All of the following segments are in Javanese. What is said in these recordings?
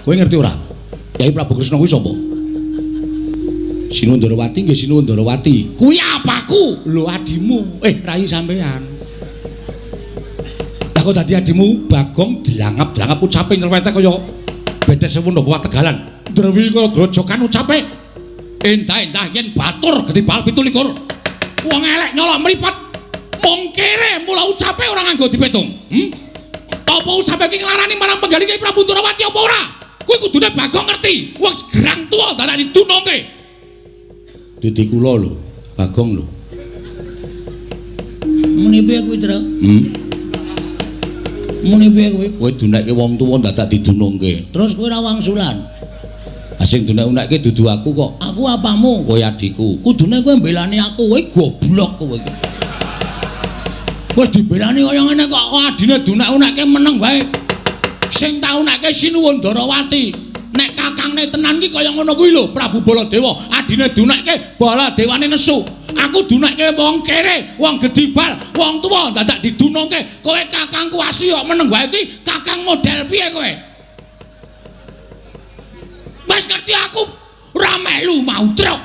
Kowe ngerti ora? Kyai Prabu Kresna kuwi sapa? Sinuwun Ndarawati nggih Sinuwun Ndarawati. Kuwi apaku? Lho adimu. Rai sampean. Lah kok dadi adimu Bagong dilangap-dilangap ucape nyerwetek kaya bedet sewu napa Tegalan. Drewi kaya grojokan ucape. Endah-endah yen batur gedhi bal 27. Wong elek nyolok mripat. Mung kere mula ucape ora nganggo dipetung. Apa ucape iki nglarani marang penggalih Kyai Prabu Ndarawati apa ora? Kuwi kudune Bagong ngerti. Wong gerang tuwa dadak didunungke. Dadi kula lho, Bagong lho. Muni piye kuwi, Tru? Muni piye kuwi? Kowe dunekke wong tuwa dadak didunungke. Terus kowe ora wangsulan? Ah sing dunek-unekke dudu aku kok. Aku apamu? Kowe adikku. Kudune kowe mbelani aku, kowe goblok kowe iki. Wis dibelani kaya ngene kok adine dunek-unekke meneng wae. Sing tak unekke Sinuwun Ndarawati. Nek kakangne tenan ki kaya ngono kuwi lho, Prabu Baladewa. Adine dunekke Baladewane nesu. Aku dunekke wong kere, wong gedibal, wong tuwa dadak didunungke. Kowe kakangku asli kok meneng wae iki, kakang model piye kowe? Wis ngerti aku ora melu mau truk.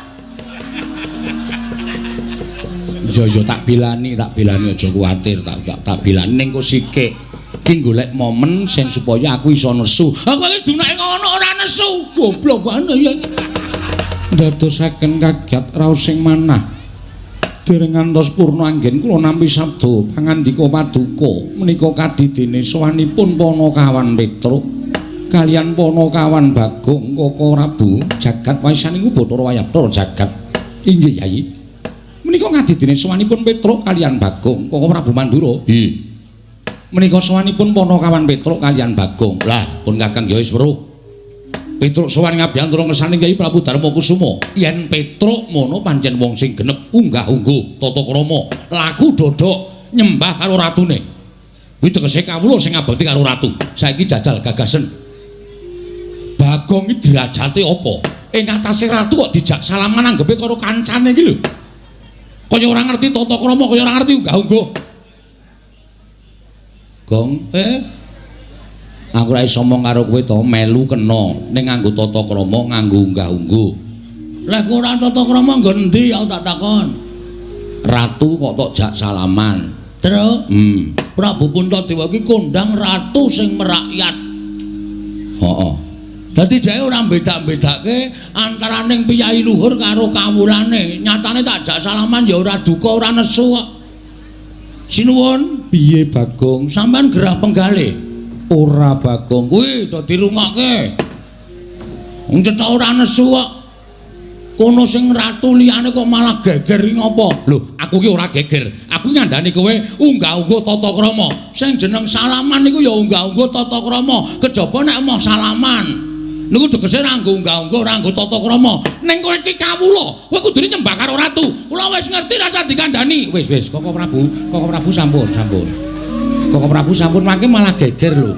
Iya iya tak bilani aja kuwatir, tak bilani ning kok sikik. Ki golek momen sing supaya aku iso nesu. Aku wis dunake ngono ora nesu. Goblok banget ya. Ndadosaken kaget raos sing manah. Dereng ngantos purna anggen kula nampi sabda pangandika paduka menika kadidene sowanipun Panakawan Petruk kaliyan Panakawan Bagong Kaka Prabu jagat waisaning Bathara Wayabdara jagat. Inggih Yai. Menika kadidene sowanipun Petruk kaliyan Bagong Kaka Prabu Mandura. Nggih. Menika sowanipun Panakawan Petruk kaliyan Bagong. Lah, pun Kakang ya wis weruh. Petruk sowan ngabiyantara ngersane Kyai Prabu Darma Kusuma. Yen Petruk mono pancen wong sing genep unggah-ungguh tata krama, laku dodok nyembah karo ratune. Kuwi tegese kawula sing ngabekti karo ratu. Saiki jajal gagasen. Bagong iki derajate apa? Ing atase ratu kok dijak salaman anggepe karo kancane iki lho. Kaya ora ngerti tata krama, kaya ora ngerti unggah-ungguh. Gong, aku ora iso omong karo kowe to, melu kena ning nganggo tata krama, nganggo unggah-ungguh. Lah kok ora tata krama nggon endi aku tak takon. Ratu kok tok jak salaman. Terus, Prabu Puntadewa iki kondang ratu sing merakyat. Heeh. Dadi dheke ora beda-bedake antaraning piyayi luhur karo kawulane. Nyatane tak jak salaman ya ora duka, ora nesu kok. Sinuwun, piye Bagong? Sampeyan gerah penggalih? Ora Bagong. Kuwi do dirungokke. Wong cetha ora nesu kok. Kono sing ratu liyane kok malah geger iki ngopo? Lho, aku ki ora geger. Aku ngandani kowe unggah-ungguh tata krama. Sing jeneng salaman niku ya unggah-ungguh tata krama. Kejaba nek emoh salaman. Niku tegese ora nggo unggah-ungguh, ora nggo tata krama. Ning kowe iki kawula, kowe kudune nyembah karo ratu. Kula wis ngerti rasa dikandani. Wis wis, Kaka Prabu sampun, sampun. Kaka Prabu sampun mangke malah geger lho.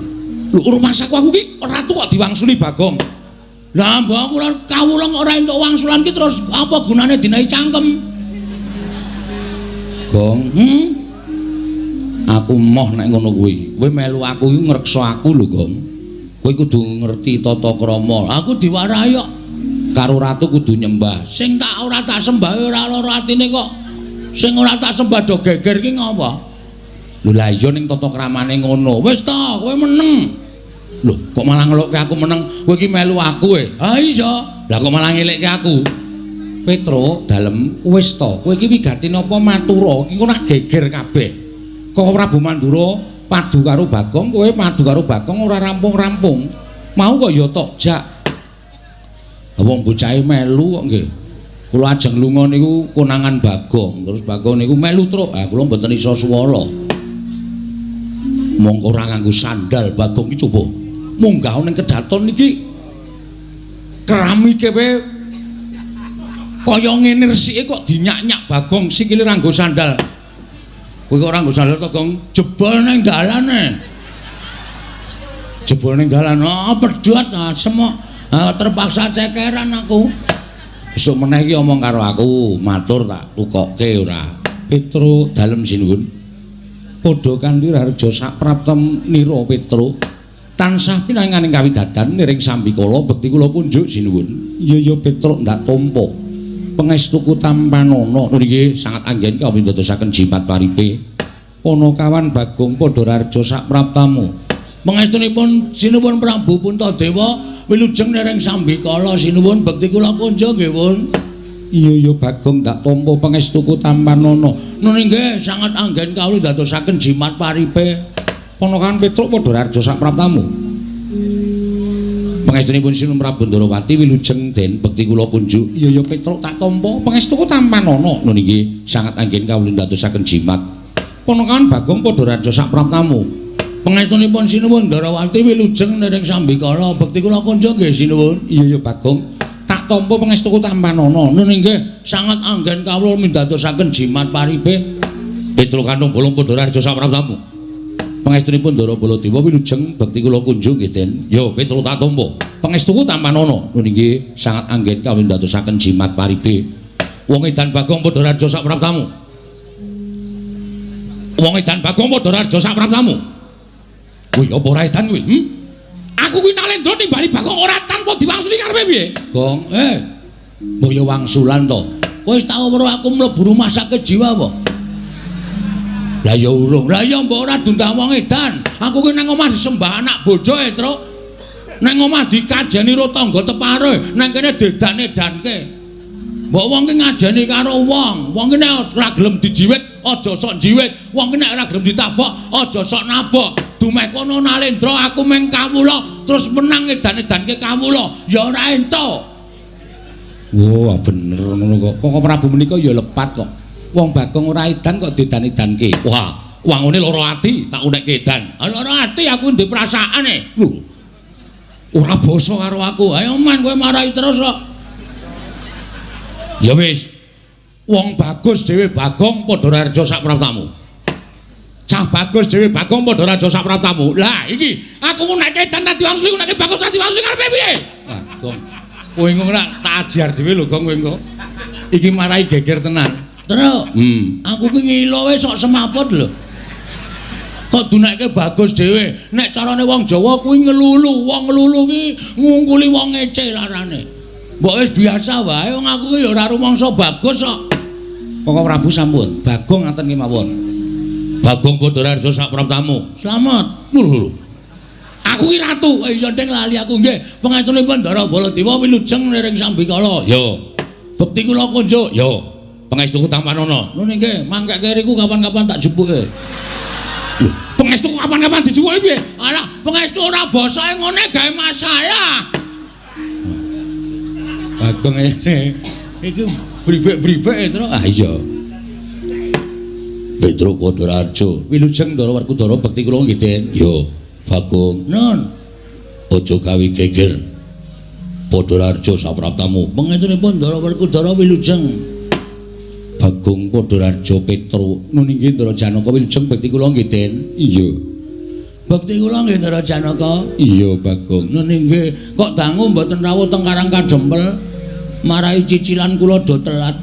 Lho rumangsaku aku ki ratu kok diwangsuli Bagong. Lah mbok aku kawula kok ora entuk wangsulan ki terus apa gunane dinahi cangkem? Gong, Aku moh nek ngono kuwi. Kowe melu aku iki ngreksa aku lho, Gong. Kowe kudu ngerti tata krama. Aku diwarahi kok. Karo ratu kudu nyembah. Sing tak ora tak sembah ora lara atine kok. Sing ora tak sembah do geger ki ngopo? Lho lah iya ning tata kramane ngono. Wis ta, kowe meneng. Lho, kok malah ngelokke aku meneng? Kowe iki melu aku e. Ha iya. Lah kok malah ngelekke aku? Petruk dalem wis ta, kowe iki wigati napa matura? Iki kok nak geger kabeh. Kok Prabu Mandura padu karo Bagong, kowe padu karo Bagong ora rampung-rampung. Mau kok ya tok jak. Wong bocahe melu kok nggih. Kula ajeng lunga niku konangan Bagong, terus Bagong niku melu truk. Ah kula mboten iso suwala. Mongko ora nganggo sandal Bagong iki coba. Munggah ning kedaton iki keramike wae kaya ngene resike kok dinyak-nyak Bagong sikile ora nganggo sandal. Kowe kok ora nganggo sandal to, Gong? Jebol ning dalane. Jebol ning dalan. Oh, pedhot semok. Terpaksa cekeran aku. Besok meneh iki omong karo aku, matur tak tukokke ora. Petruk dalem sinuwun. Padha kanthi raharja sapraptem nira Petruk. Tansah pinanganing kawidadan niring sambikala bekti kula kunjuk sinuwun. Iya ya Petruk ndak tampa. Pangestuku tampanana. Nggih sangat anggen kawindadosaken jimat paripe. Panakawan Bagong padha rarja sapraptamu. Pangestunipun sinuwun Prabu Puntadewa wilujeng niring sambikala sinuwun bekti kula kunjuk nggih pun. Iya ya Bagong ndak tampa pangestuku tampanana. Nun nggih sangat anggen kawula ndadosaken jimat paripe. Panakawan Petruk padha rarja sapraptamu. Pangestunipun Sinuwun Prabu Ndarawati wilujeng den bekti kula kunjuk. Iya ya Petruk tak tampa pangestuku tampanana. Nun nggih sangat anggen kawula ndadosaken jimat. Panakawan Bagong padha rarja sapraptamu. Pangestunipun Sinuwun Ndarawati wilujeng niring sambikala bekti kula kunjuk nggih sinuwun. Iya ya Bagong tak tampa pangestuku tampanana. Nun nggih sangat anggen kawula mindadosaken jimat paripe. Petruk Kantung Bolong padha rarja sapraptamu. Pangestunipun Ndara Baladewa wilujeng bekti kula kunjuk nggih Den. Ya Petruk tak tampa pangestuku tampanana. Nun nggih sangat anggen kawula mindadosaken jimat paripe. Wong edan Bagong padha rarja sapraptamu. Wong edan Bagong padha rarja sapraptamu. Kuwi apa ora edan kuwi? Aku kuwi Nalendra nimbali Bagong ora tanpa diwangsuli karepe piye? Gong, mbok ya wangsulan to. Kowe wis tau weruh aku mlebu rumah sakit jiwa apa? Lah ya urung. Lah ya mbok ora diundang wong edan. Aku kuwi nang omah disembah anak bojo e, Truk. Nang omah dikajeni ro tangga tepare, nang kene dedan-edanke. Mbok wong ki ngajeni karo wong. Wong ki nek ora gelem dijiwit, aja sok njiwit. Wong ki nek ora gelem ditabok, aja sok nabok. Dumeh kono Nalendra aku meng kawula terus menang edan-edanke kawula ya ora entuk. Wah bener ngono kok. Kok Prabu menika ya lepat kok. Wong Bagong ora edan kok diedan-edanke. Wah, wangune lara ati tak unekke edan. Ah lara ati aku ndek perasaan e. Lho. Ora basa karo aku. Ayo man kowe marahi terus kok. Ya wis. Wong bagus dhewe Bagong padha rarja sapraptamu. Cah bagus dhewe Bagong padha raja sapraptamu. Lah iki aku ngunekke edan ta diwangsuli ngunekke bagus ta diwangsuli karepe piye? Wah, Gong. Kowe ngono tak ajar dhewe lho Gong kowe engko. Iki marai geger tenan. Truk. Aku ki ngilo wae sok semaput lho. Kok dunekke bagus dhewe. Nek carane wong Jawa kuwi ngelulu, wong ngelulu ki ngungkuli wong ngece larane. Mbok wis biasa wae wong aku ki ya ora rumangsa bagus kok. Kok Prabu sampun, Bagong ngaten kemawon. Bagong padha rarja sapraptamu. Slamet. Lho. Aku ki ratu. Iya ndeng lali aku nggih. Pangestunipun Ndara Baladewa wilujeng niring sambikala. Ya. Bekti kula kunjuk. Ya. Pangestuku tampanana. Nun nggih, mangkeke riku kapan-kapan tak jupuke. Lho, pangestuku kapan-kapan dijupuke piye? Alah, pangestu ora basae ngene gawe masalah. Bagong iki bribek-bribek Truk. Ah iya. Petruk Padha Raja wilujeng Ndara Werkudara bekti kula nggih Den. Ya, Bagong. Nun. Aja gawe geger. Padha Raja sapraptamu. Pangestunipun Ndara Werkudara wilujeng. Bagong Padha Raja Petruk. Nun inggih Ndara Janaka wilujeng bekti kula nggih Den. Iya. Bekti kula nggih Ndara Janaka. Iya, Bagong. Nun inggih. Kok dangu mboten rawuh teng Karang Kadempel? Marai cicilan kula do telat.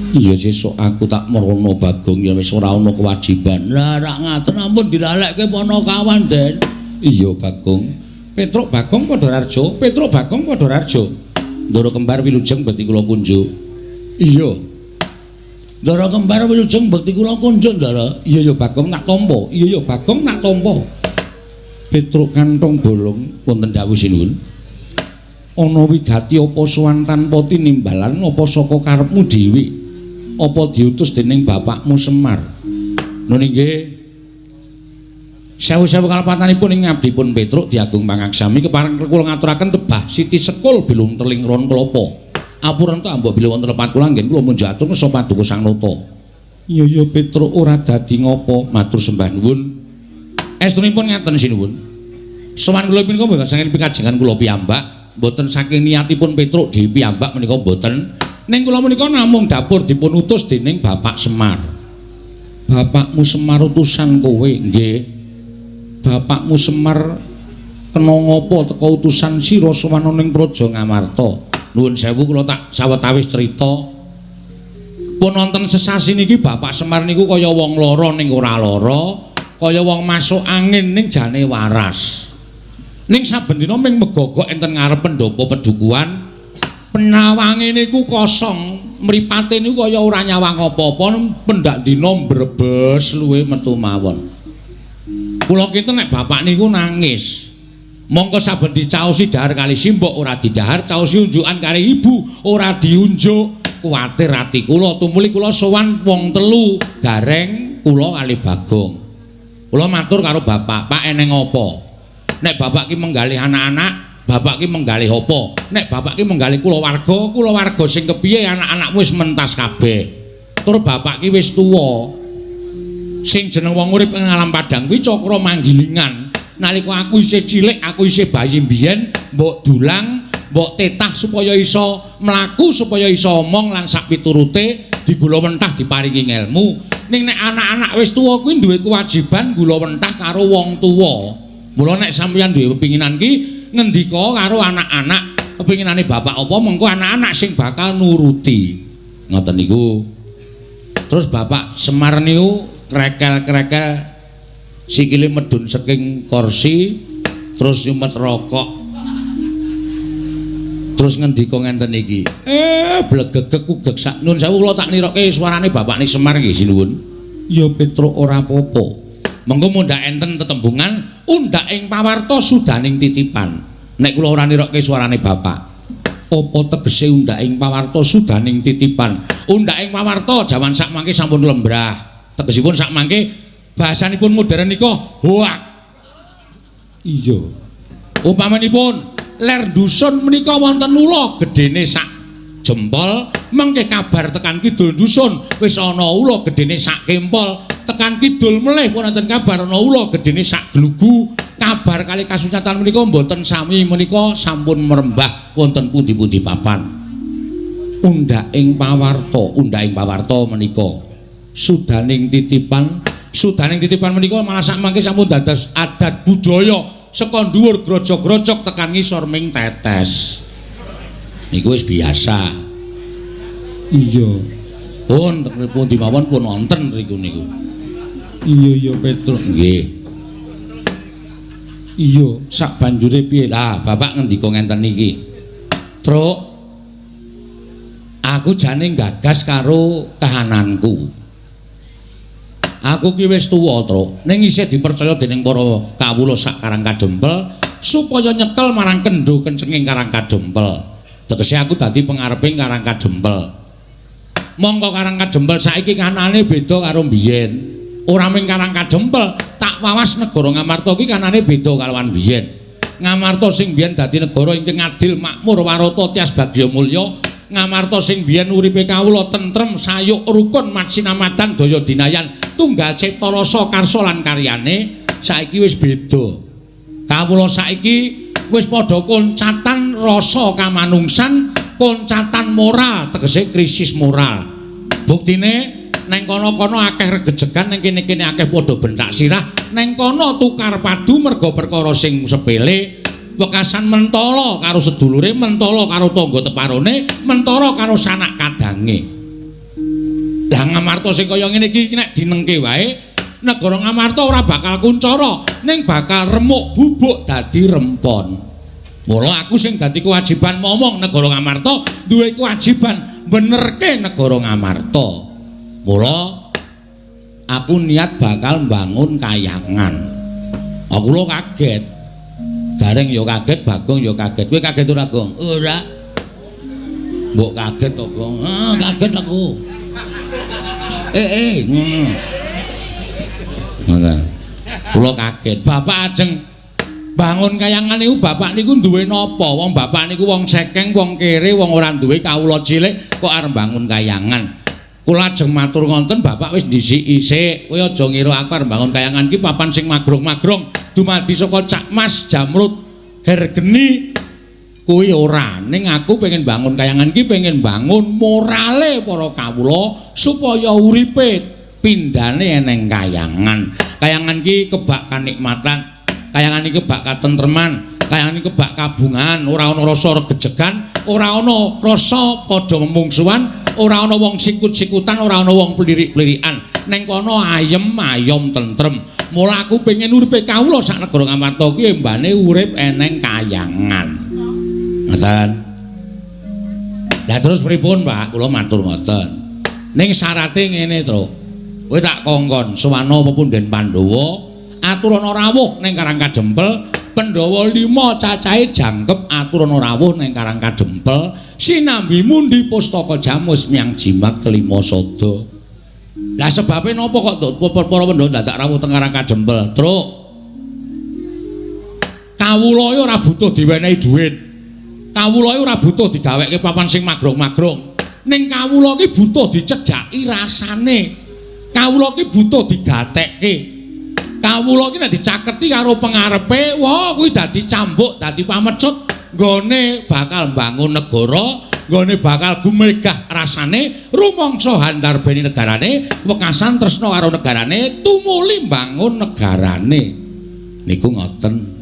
Iya sesuk aku tak merono Bagong ya wis ora ana kewajiban. Lah rak ngaten ampun dilalekke panakawan Den. Iya Bagong. Petruk Bagong padha rarja, Petruk Bagong padha rarja. Ndara kembar wilujeng bekti kula kunjuk. Iya. Ndara kembar wilujeng bekti kula kunjuk Ndara. Iya ya Bagong tak tampa. Iya ya Bagong tak tampa. Petruk kantong bolong wonten dawuh sinuwun. Ana wigati apa sowan tanpa tinimbalan apa saka karepmu dhewe? Apa diutus dening bapakmu Semar? Nun inggih. Sewu-sewu kalepatanipun ing ngabdipun Petruk diagung pangaksami kepareng kula ngaturaken tebah siti sekul bilung teling ron klapa. Apurenta mbok bilih wonten lepat kula anggen kula munjuk atur ngeso paduka Sang Nata. Iya ya Petruk ora dadi ngopo, matur sembah nuwun. Estunipun ngaten sinuwun. Sowan kula punika mboten saking pikajengan kula piyambak, mboten saking niatipun Petruk dhewe piyambak menika mboten. Ning kula menika namung dapur dipun utus dening Bapak Semar. Bapakmu Semar utusan kowe nggih. Bapakmu Semar kena ngapa teka utusan sira sowan ning Praja Ngamarta. Nuwun sewu kula tak sawetawis crita. Pun wonten sesasi niki Bapak Semar niku kaya wong lara ning ora lara, kaya wong masuk angin ning jane waras. Ning saben dina ming megogok enten ngarep pendopo pedukuhan. Penawange niku kosong, mripate niku kaya ora nyawang apa-apa, pendak dina mbrebes luwe metu mawon. Kula kinten nek bapak niku nangis. Mongko saben dicaosi dahar kali simbok ora didahar, caosi unjukan kali ibu ora diunjuk. Kuwatir ati kula, tumuli kula sowan wong telu, Gareng, kula kali Bagong. Kula matur karo bapak, "Pak eneng apa?" Nek bapak ki menggalih anak-anak, bapak ki menggalih apa? Nek bapak ki menggalih kulawarga, kulawarga sing kepiye anak-anakmu wis mentas kabeh. Tur bapak ki wis tuwa. Sing jeneng wong urip ing alam padang kuwi cakra manggilingan. Nalika aku isih cilik, aku isih bayi mbiyen, mbok dulang, mbok tetah supaya iso mlaku, supaya iso omong lan sak piturute digula mentah diparingi ngelmu. Ning nek anak-anak wis tuwa kuwi duwe kewajiban gula mentah karo wong tuwa. Mula nek sampeyan duwe pepinginan ki ngendika karo anak-anak, pepinginane bapak apa mengko anak-anak sing bakal nuruti. Ngoten niku. Terus Bapak Semar niku krekel-krekel sikile medhun saking kursi terus nyumet rokok. Terus ngendika ngenten iki. Blegegeg kugeg sak nun sewu kula tak nirokke suarane bapakne Semar nggih sinuwun. Ya Petruk ora apa-apa. Mengko mundhak enten tetembungan undhak ing pawarta sudaning titipan. Nek kula ora nirokke suarane bapak. Apa tegese undhak ing pawarta sudaning titipan? Undhak ing pawarta jaman sak mangke sampun lembrah. Tegesipun sak mangke bahasanipun modern nika hoak. Iya. Upamanipun ler dusun menika wonten ula gedene sak jempol, mengke kabar tekan kidul dusun wis ana ula gedene sak kempol, tekan kidul melih pun wonten kabar ana ula gedene sak glugu. Kabar kali kasunyatan menika mboten sami menika sampun merembah wonten pundi-pundi papan. Undhak ing pawarta, undhak ing pawarta menika sudaning titipan, sudaning titipan menika malah sak mangke sampun dados adat budaya saka dhuwur grojog-grojog tekan ngisor ming tetes. Niku wis biasa. Iya. Pun pundi mawon pun wonten riku niku. Iya iya Petruk. Nggih. Iya, sak banjure piye? Lah, bapak ngendika ngenten iki. Truk, aku jane gagas karo kahananku. Aku ki wis tuwa, Truk. Ning isih dipercaya dening para kawula sak Karang Kadempel supaya nyekel marang kendho kencenging Karang Kadempel. Tegese aku dadi pengareping Karang Kadempel. Mongko Karang Kadempel saiki kanane beda karo mbiyen. Ora mung Karang Kadempel, tak wawas negara Ngamarta ki kanane beda kalawan biyen. Ngamarta sing biyen dadi negara ingkang adil, makmur, warata, tias bagya mulya. Ngamarta sing biyen uripe kawula tentrem, sayuk, rukun, matsinamadan, daya dinayan, tunggal cipta rasa karsa lan karyane saiki wis beda. Kawula saiki wis padha koncatan rasa kamanungsan, koncatan moral, tegese krisis moral. Buktine neng kono-kono akeh regejegan, neng kene-kene akeh padha bentak sirah, neng kono tukar padu merga perkara sing sepele, wekasan mentala karo sedulure, mentala karo tangga teparone, mentara karo sanak kadange. Lah Ngamarta sing kaya ngene iki nek dinengke wae, negara Ngamarta ora bakal kuncara, ning bakal remuk bubuk dadi rempon. Mula aku sing dadi kewajiban momong negara Ngamarta duwe kewajiban benerke negara Ngamarta. Mula aku niat bakal mbangun kayangan. Aku lho kaget. Gareng ya kaget, Bagong ya kaget. Kowe kaget ora, Gong? Ora. Mbok kaget to, Gong? Ah, kaget aku. Ngono. Ngoten. Kula kaget. Bapak ajeng bangun kayangan niku bapak niku duwe napa? Wong bapak niku wong sekeng, wong kere, wong ora duwe kawula cilik kok arep bangun kayangan. Kula ajeng matur ngonten bapak wis ndhisiki sik. Kowe aja ngira aku arep bangun kayangan iki papan sing magrong-magrong dumadi saka Cak Mas, Jamrut, Hergeni kuwi ora. Ning aku pengen bangun kayangan iki pengen bangun morale para kawula supaya uripe pindhane eneng kayangan. Kayangan iki kebak kanikmatan, kayangan iki kebak katentreman, kayangan iki kebak kabungan, ora ana rasa regejegan, ora ana rasa padha memungsuhan, ora ana wong sikut-sikutan, ora ana wong plirik-plirikan. Neng kono ayem ayom tentrem. Mula aku pengen uripe kawula sak negara Ngamarta ki embane urip eneng kayangan. Ngoten. Lah terus pripun, Pak? Kula matur ngoten. Ning syarate ngene, Truk. Kowe tak kongkon sowana pepunden Pandhawa, aturana rawuh ning Karang Kadempel, Pandhawa 5 cacahe jangkep aturana rawuh ning Karang Kadempel, sinambi mundi pustaka jamus miang jimat kelima sada. Lah sebabe napa kok para Pandhawa dadak rawuh teng Karang Kadempel, Truk? Kawula iki ora butuh diwenehi dhuwit. Kawula iki ora butuh digaweke papan sing magrong-magrong. Ning kawula iki butuh dicedhaki rasane. Kawula iki butuh digatekke. Kawula iki nek dicaketi karo pengarepe, wah kuwi dadi cambuk, dadi pamecut, nggone bakal mbangun negara, nggone bakal gumregah rasane, rumangsa handarbeni negarane, wekasan tresna karo negarane, tumuli mbangun negarane. Niku ngoten.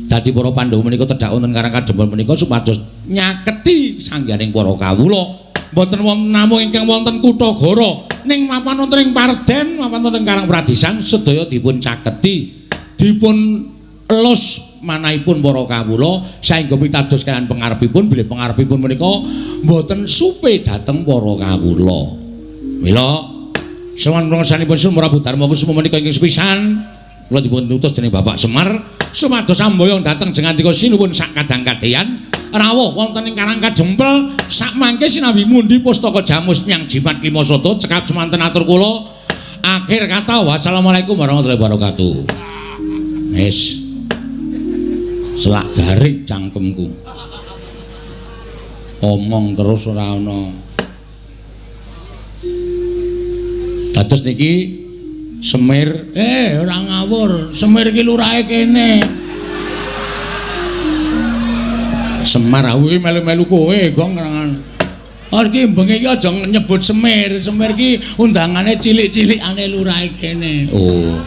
Dadi para Pandhawa menika tedhak wonten Karang Kadempel menika supados nyaketi sangganing para kawula. Mboten wonten namung ingkang wonten Kutagara, ning mapan wonten ing Parden, mapan wonten Karang Pradisan sedaya dipun caketi, dipun elus manahipun para kawula saengga pitados kaliyan pangarepipun bilih pangarepipun menika mboten supe dhateng para kawula. Mila sowan pangsanipun Sun Prabu Darma Kusuma menika ingkang sepisan kula dipun utus dening Bapak Semar supados samboyong dhateng jengandika sinuwun sak kadang-kadeyan rawuh wonten ing Karang Kadempel sakmangke sinambi mundi pustaka jamus miang jimat lima sada cekap semanten atur kula. Akhir kata wassalamualaikum warahmatullahi wabarakatuh. Wis selak garik cangkemku. Omong terus ora ana. Dados niki Semir, ora ngawur, Semir iki lurahe kene. Semar aku iki melu-melu kowe, Gong. Oh iki bengi iki aja nyebut Semir. Semir iki undangane cilik-cilikane lurahe kene. Oh.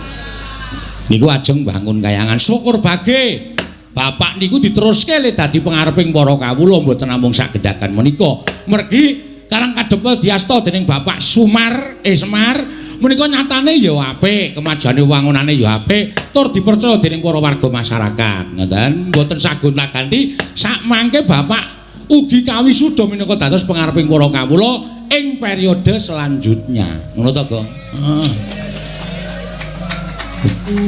Niku ajeng bangun kayangan. Syukur bage. Bapak niku diteruske le dadi pangareping para kawula mboten namung sak gedhagan menika. Mergi Karang Kadempel diasta dening Bapak Sumar, Semar menika nyatane ya apik, kemajuane wangunane ya apik, tur dipercaya dening para warga masyarakat. Ngoten, mboten sagonta-ganti sakmangke Bapak ugi kawisuda minangka dados pangareping para kawula ing periode selanjutnya. Ngono to, Gong? Heeh.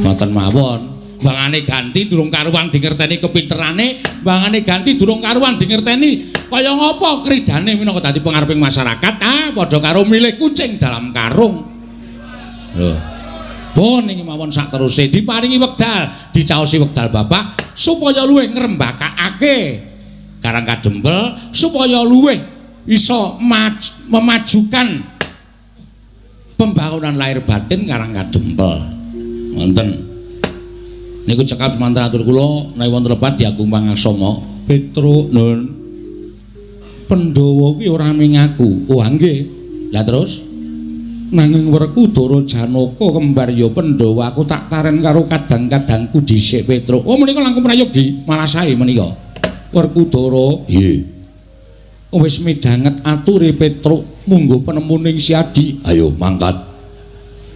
Ngoten mawon. Bangane ganti durung karuan dingerteni kepinterane, bangane ganti durung karuan dingerteni kaya ngapa kridane minangka dadi pangareping masyarakat, ah padha karo milih kucing dalam karung. Lho. Pun iki mawon sak teruse diparingi wekdal, dicaosi wekdal Bapak supaya luwih ngrembakakake Karang Kadempel, supaya luwih iso memajukan pembangunan lahir batin Karang Kadempel. Wonten. Niku cekap semanten atur kula menawi wonten lepat diagung pangaksama. Petruk nun. Pandhawa kuwi ora ming aku. Oh nggih. Lah terus nanging Werkudara Janaka kembar ya Pandhawa aku tak taren karo kadang-kadangku dhisik Petruk. Oh menika langkung prayogi malah sae menika. Werkudara nggih. Wis midhanget ature Petruk munggo penemuning Siadi. Ayo mangkat.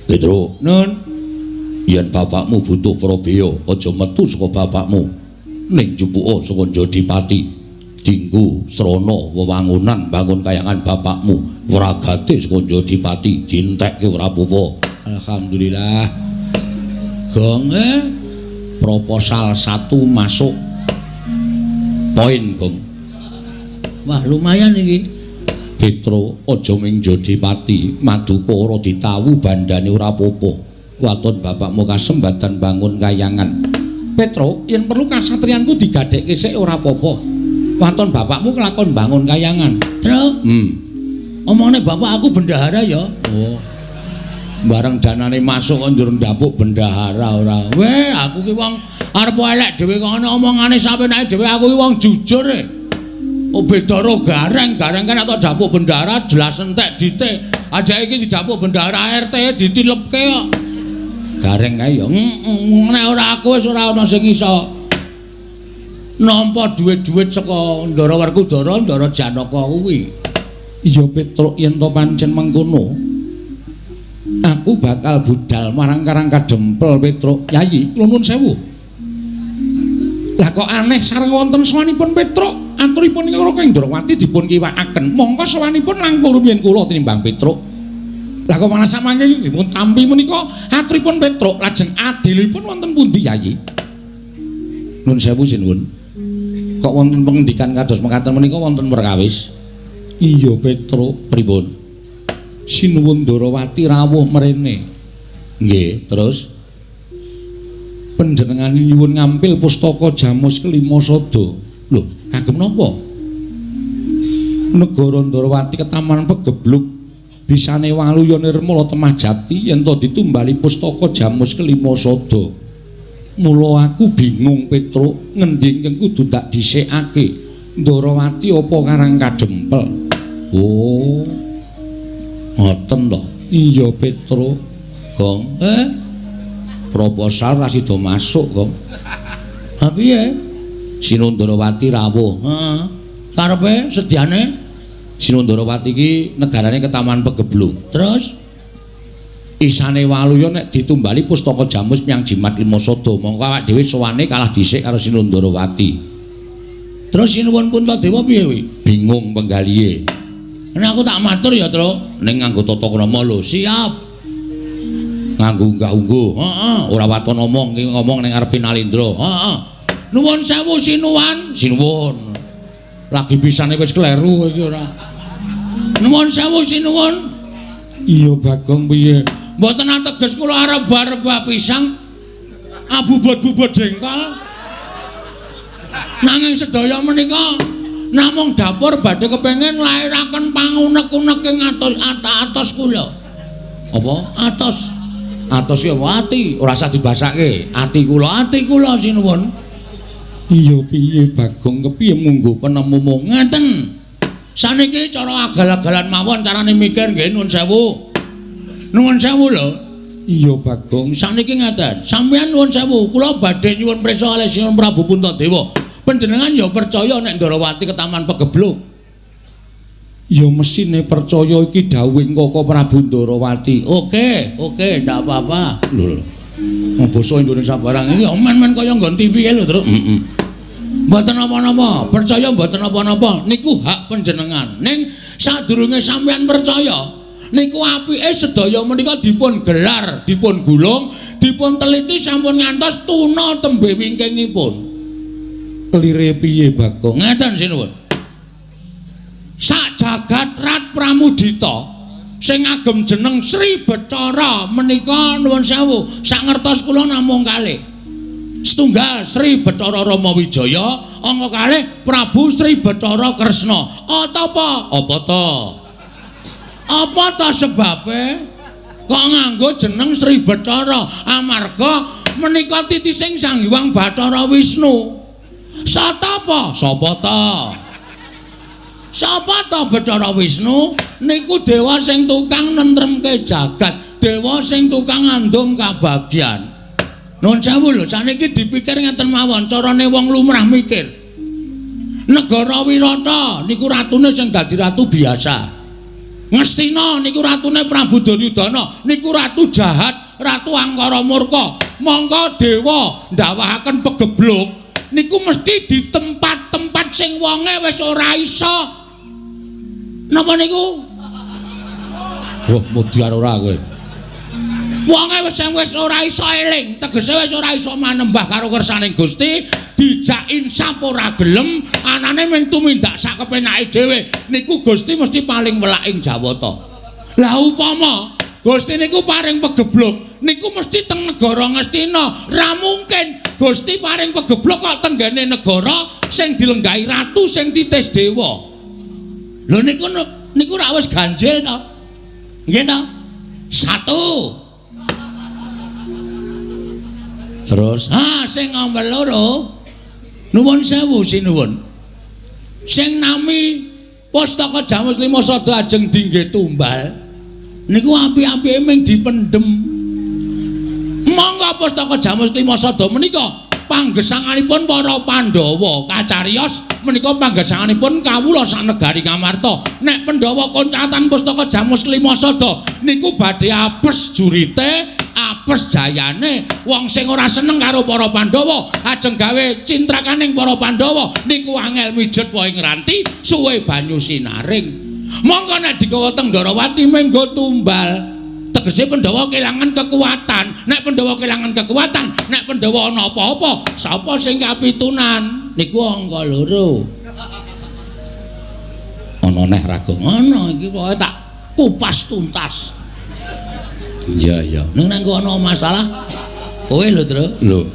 Petruk nun. Yen bapakmu butuh prabeya aja metu saka bapakmu. Ning jupuka saka Jodipati. Dinggo srana wewangunan bangun kayangan bapakmu. Wragate saka Jodipati dientekke ora apa-apa. Alhamdulillah. Gong proposal 1 masuk. Poin, Gong. Wah, lumayan iki. Petro aja ming Jodipati, maduka ora ditawu bandane ora apa-apa. Waton bapakmu kasembatan bangun kayangan. Petro, yen perlu kasatriyanku digadhekke sik ora apa-apa. Waton bapakmu kelakon bangun kayangan. Truk. Omongane bapak aku bendahara ya. Oh. Bareng danane masuk kok njur ndapuk bendahara ora. Weh, aku ki wong arep elek dhewe kok ana omongane sapenake dhewe aku ki wong jujur e. Oh beda ro gareng, gareng kan atau dapuk bendahara jelas entek dite. Aja iki didapuk bendahara RT ditilepke kok. Gareng kae ya. Nek ora aku wis ora ana sing iso nampa dhuwit-dhuwit saka Ndara Werkudara, Ndara Janaka kuwi. Iya Petruk yen to pancen mengkono. Aku bakal budal marang Karang Kadempel Petruk. Yayi, kula nuwun sewu. Lah kok aneh sareng wonten sowanipun Petruk, aturipun ing Raka Indrawati dipun kiwakaken. Mongko sowanipun langkung rumiyin kula tinimbang Petruk. Lah kok malah samangke dipun tampi menika aturipun Petruk lajeng adilipun wonten pundi Yayi? Nuwun sewu sinuwun. Kok wonten pengendikan kados mekaten menika wonten perkawis? Iya Petruk, pripun? Sinuwun Ndorowati rawuh mrene. Nggih, terus panjenengane nyuwun ngampil pustaka Jamus Kelima Sada. Lho, kagem napa? Negara Ndorowati ketaman pegebluk bisane waluya nirmala temah jati yen to ditumbali pustaka Jamus Kelima Sada. Mula aku bingung Petruk, ngendi ingkang kudu tak dhisikake? Ndorowati apa Karang Kadempel? Oh. Ngoten to. Iya Petruk. Gong. Proposal ra sida masuk, Gong. Ha piye? Sinundrawati rawuh. Heeh. Karepe sediane Sinundrawati iki negarane ketaman pegebluk. Terus isane waluya nek ditumbali pustaka Jamus miyang Jimat Lima Sada, mongko awak dhewe sowane kalah dhisik karo Sinundrawati. Terus Sinuwun Puntadewa piye kuwi? Bingung penggalihe. Nek aku tak matur ya, Truk, ning nganggo tata krama lho. Siap. Nganggo unggah-ungguh. Heeh, ora waton omong, iki ngomong ning ngarepe Nalendra. Heeh. Nuwun sewu sinuwan. Sinuwun. Lagi pisane wis kleru iki ora. Nuwun sewu sinuwun. Iya Bagong piye? Mboten ateges kula arep rebah pisang abubut-bubut jengkol. Nanging sedaya menika namung dapur badhe kepengin nglairaken pangunek-unek ing atos kula. Apa? Atos. Atos ki apa? Ati, ora usah dibasake. Ati kula sinuwun. Iya piye Bagong kepiye munggo penemumu? Ngeten. Saniki cara agal-agalan mawon carane mikir nggih nuwun sewu. Nuwun sewu lho. Iya Bagong, saniki ngeten. Sampeyan nuwun sewu, kula badhe nyuwun prisa kalih Sinuwun Prabu Puntadewa. Panjenengan ya percaya nek Ndorowati ketaman pegebluk? Ya mesine percaya iki dawuhing Koko Prabu Ndorowati. Oke, oke, ndak apa-apa. Lho lho. Basa Indonesia barang iki men-men kaya nggon TV lho, Truk. Heeh. Mboten napa-napa, percaya mboten napa-napa, niku hak panjenengan. Ning sadurunge sampeyan percaya, niku apike sedaya menika dipun gelar, dipun gulung, dipun teliti sampun ngantos tuna tembe wingkingipun. Kelire piye Bagong? Ngeten sinuwun. Sak jagat Rat Pramudita sing ngagem jeneng Sri Bathara menika nuwun sewu, sak ngertos kula namung kalih. Setunggal Sri Bathara Rama Wijaya, angka kalih Prabu Sri Bathara Kresna. Apa? Apa ta? Apa ta sebabe kok nganggo jeneng Sri Bathara? Amarga menika titising Sang Hyang Bathara Wisnu. Satapa? Sapa ta? Sapa ta Bathara Wisnu? Niku dewa sing tukang nentremke jagat, dewa sing tukang ngandum kabagyan. Nuwun sewu lho, saniki dipikir ngeten mawon, carane wong lumrah mikir. Negara Wirata niku ratune sing dadi ratu biasa. Ngastina niku ratune Prabu Duryudana, niku ratu jahat, ratu angkara murka. Mongko dewa ndawahaken pegebluk niku mesti di tempat-tempat sing wonge wis ora iso. Napa niku? Wah, mudyar ora kowe. Wonge wis ora iso eling, tegese wis ora iso manembah karo kersaning Gusti, dijak insaf ora gelem, anane mung tumindak sak kepenake dhewe. Niku Gusti mesti paling welak ing Jawata. Lah upama Gusti niku paring pegebluk, niku mesti teng negara Ngastina. Ra mungkin Gusti paring pegebluk kok tenggene negara sing dilenggahi ratu sing titis dewa. Lho niku niku ra wis ganjil to. Nggih to? Satu. Terus, ha sing nomor loro. Nuwun sewu sinuwun. Sing nami Pustaka Jamus Lima Sada ajeng dingge tumbal niku api-apike ming dipendhem. Monggo Pustaka Jamus Lima Sada menika panggesanganipun para Pandhawa kacariyos menika panggesanganipun kawula sak negari Ngamarta. Nek Pandhawa koncatan pustaka Jamus Klima Sada niku badhe apes jurite, apes jayane. Wong sing ora seneng karo para Pandhawa ajeng gawe cintrakaning para Pandhawa niku angel mijet wae ngranti suwe banyu sinaring. Monggo nek digawa teng Ndorowati menggo tumbal. Tegese Pandhawa kelangan kekuatan. Nek Pandhawa kelangan kekuatan, nek Pandhawa ana apa-apa, sapa sing kapitunan? Niku angka 2. Ana neh raga ngono iki pokoke tak kupas tuntas. Iya iya. Ning nek ana masalah kowe lho, Tru. Lho.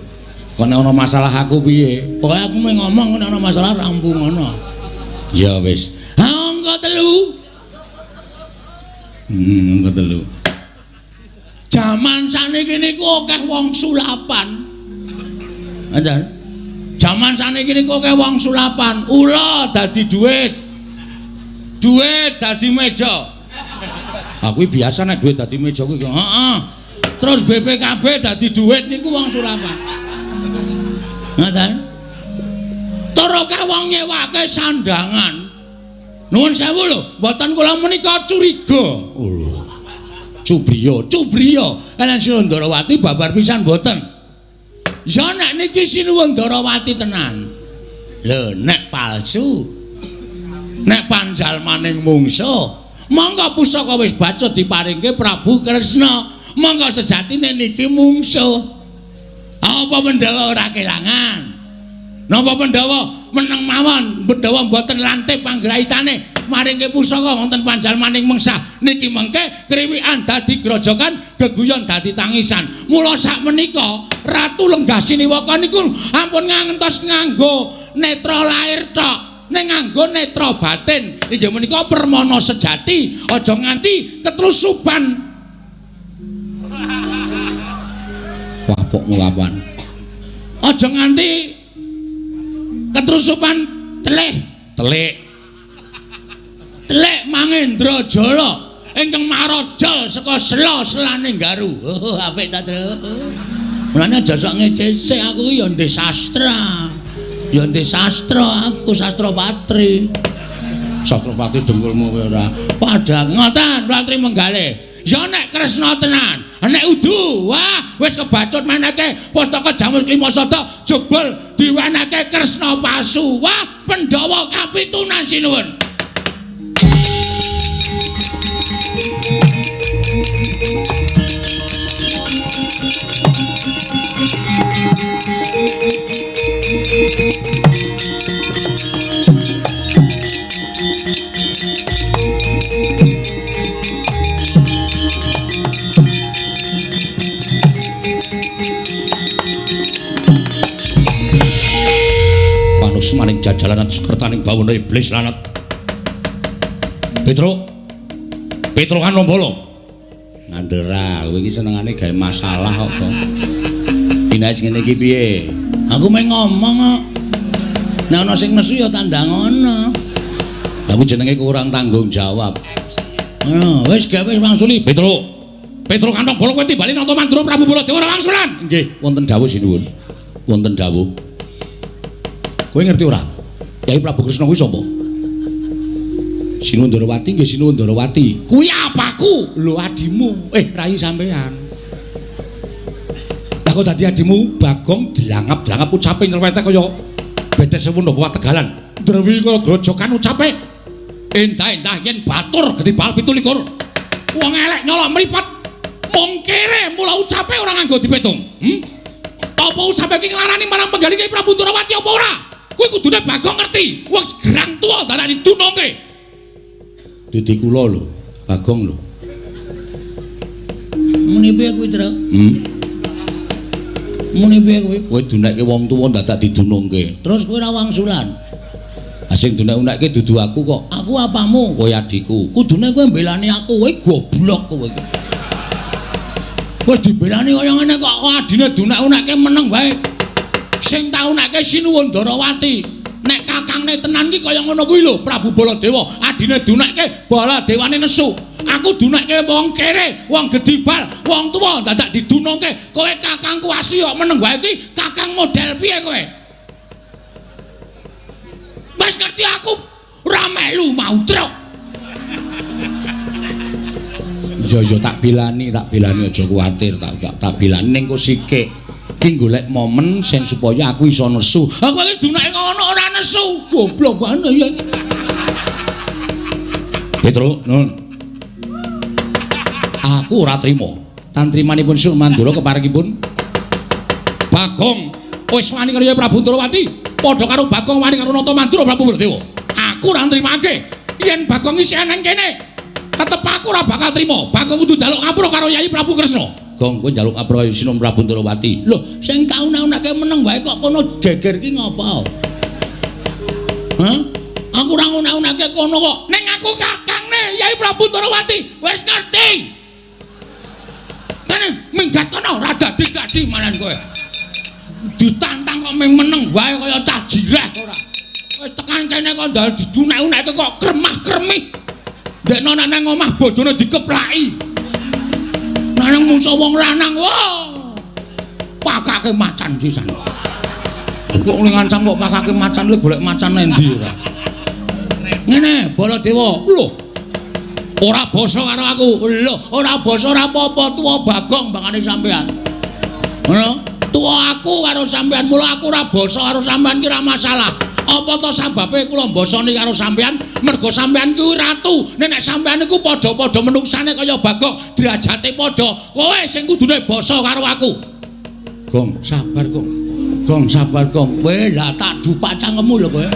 Kok nek ana masalah aku piye? Pokoke aku mung ngomong nek ana masalah rampung ngono. Ya wis. Angka 3. Angka 3. Jaman saniki niku akeh wong sulapan. Ngoten. Jaman saniki niku akeh wong sulapan. Ula dadi duit. Duit dadi meja. Aku biasa nek duit dadi meja kuwi. Heeh. Terus BPKB dadi duit niku wong sulapan. Ngoten. Tur akeh wong nyewake sandangan. Nuwun sewu lho, mboten kula menika curiga. Oh. Cubriya, cubriya. Lan Sinuwun Ndarawati babar pisan mboten. Ya nek niki Sinuwun Ndarawati tenan. Lho nek palsu. Nek panjalmaning mungsuh, monggo pusaka wis bacut diparingke Prabu Kresna. Monggo sejatine niki mungsuh. Apa Pandhawa ora kelangan? Napa Pandhawa meneng mawon, Pandhawa mboten lantip panggraitane maringke pusaka wonten panjalmaning mengsah niki mengke kriwikan dadi grojokan, geguyon dadi tangisan. Mula sak menika Ratu Lenggah Siniwaka niku ampun ngantos nganggo netra lair tok, ning nganggo netra batin. Inggih menika permana sejati, aja nganti ketlusuban. Wapokmu kapan? Aja nganti ketrusupan telih telik telik Mangendra Jala ingkang marajal saka sela selane Garu. Oh apik ta, Tru. Mulane aja sok ngecesek aku ki ya ndek sastra. Ya ndek sastra aku, sastra patri. Sastra patri dengkulmu kowe ora. Padha ngoten Ratri Menggale. Ya nek Kresna tenan, nek udu, wah wis kebacut meneke pustaka Jamus Klima Sada jebul diwenehke Kresna palsu. Wah, Pandhawa kapitunan sinuwun. Maning jajalanan sukertaning bawana iblis lanat. Petro Petro Kanombala ngandera kowe iki senengane gawe masalah kok to. Inais ngene iki piye? Aku mung ngomong kok. Nek ana sing nesu ya tandang ana. Lah kuwi jenenge kurang tanggung jawab. Ngono, wis gawe wis wangsuli. Petro Petro Kanombala kowe timbali nata Mandura Prabu Baladewa ora wangsulan. Nggih, wonten dawuh sinuwun. Wonten dawuh. Kowe ngerti ora? Kyai Prabu Kresna kuwi sapa? Sinuwun Ndarawati nggih Sinuwun Ndarawati. Kuwi apaku? Lho adimu. Rai sampean. Lah kok dadi adimu Bagong dlangap-dlangap ucape nyerwete kaya bedes sewu napa Tegalan. Ndrewi kaya grojokan ucape. Endah-endah yen batur gedhi bal 27. Wong elek nyolok mripat. Mung kere mula ucape ora nganggo dipitung. Apa ucape iki nglarani marang penggalih Kyai Prabu Ndarawati apa ora? Kuwi kudune Bagong ngerti. Wong gerang tuwa dadak didunungke. Dadi kula lho, Bagong lho. Muni piye kuwi, Tru? Muni piye kuwi? Kowe dunekke wong tuwa dadak didunungke. Terus kowe ora wangsulan. Ha sing dunek-unekke dudu aku kok. Aku apamu? Kowe adikku. Kudune kowe mbelani aku, kowe goblok kowe iki. Wis dibelani kaya ngene kok adine dunek-unekke meneng wae. Sing taunake Sinuwun Ndarawati. Nek kakangne tenan ki kaya ngono kuwi lho, Prabu Baladewa. Adine dunekke Baladewane nesu. Aku dunekke wong kere, wong gedhi bal, wong tuwa dadak didunungke. Kowe kakangku asli kok meneng wae iki, kakang Kakang model piye kowe? Wis ngerti aku ora melu mau truk. Iya iya tak bilani aja kuwatir, tak bilani ning kok sikik. Ki golek momen sing supaya aku iso nesu. Aku wis dunake ngono ora nesu. Goblok banget ya. Petro, nun. Aku ora trima. Tantrimanipun Sur Mandura keparengipun Bagong wis wani karo Prabu Ndrawati, padha karo Bagong wani karo Nata Mandura Prabu Baladewa. Aku ora nrimake yen Bagong isih nang kene. Tetep aku ora bakal trima. Bagong kudu njaluk ngapura karo Yayi Prabu Kresna. Gong, kowe njaluk ngapura karo Sinun Prabu Ndrawati. Lho, sing tak una-unake meneng wae kok kono geger ki ngopo? Hah? Aku ora nguna-unake kono kok. Ning aku kakangne Yayi Prabu Ndrawati. Wis ngerti. Kene minggat kono ora dadi-dadi malan kowe. Ditantang kok ming meneng wae kaya cah jireh ora. Wis tekan kene kok ndal didunek-uneke kok kremah-kremih. Ndekno nek nang omah bojone dikeplaki. Nang mungso wong lanang, wah. Pakake macan sisan. Kok ngancam kok pakake macan, lho golek macan endi ora? Ngene, Baladewa. Lho. Ora basa karo aku. Lho, ora basa ora apa-apa, tuwa Bagong bangane sampean. Ngono? Tuwa aku karo sampean, mula aku ora basa karo sampean ki ora masalah. Apa to sababe kula mbasani karo sampean? Mergo sampean kuwi ratu. Nek sampean iku padha-padha menungsane kaya Bagong, derajate padha. Kowe sing kudune basa karo aku. Gong, sabar, Gong. Gong, sabar, Gong. Kowe lah tak dupak cangkemmu lho kowe.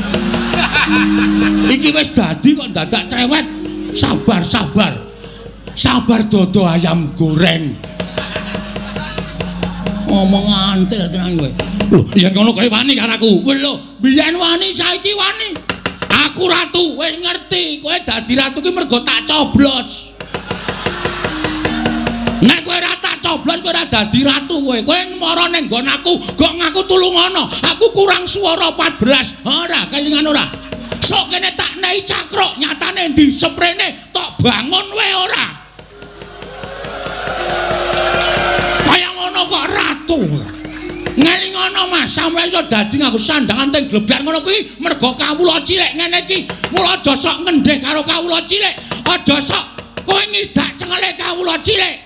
Iki wis dadi kok dadak cerewet. Sabar, sabar. Sabar dodo ayam goreng. Ngomong antil tenan kowe. Lho, yen ngono kowe wani karo aku. Lho, biyen wani saiki wani. Aku ratu, wis ngerti. Kowe dadi ratu ki mergo tak coblos. Nek kowe ora tak coblos kowe ora dadi ratu kowe. Kowe mara ning nggon aku, gok ngaku tulungono. Aku kurang swara 14. Ora, kelingan ora. Sok kene tak nei cakruk, nyatane ndi seprene tok bangun wae ora. Kaya ngono kok ratu. Ngelingono Mas, sampeyan iso dadi nganggo sandangan teng glebyar ngono kuwi mergo kawula cilik ngene iki. Mula aja sok ngendheh karo kawula cilik, aja sok kowe ngidak cengele kawula cilik.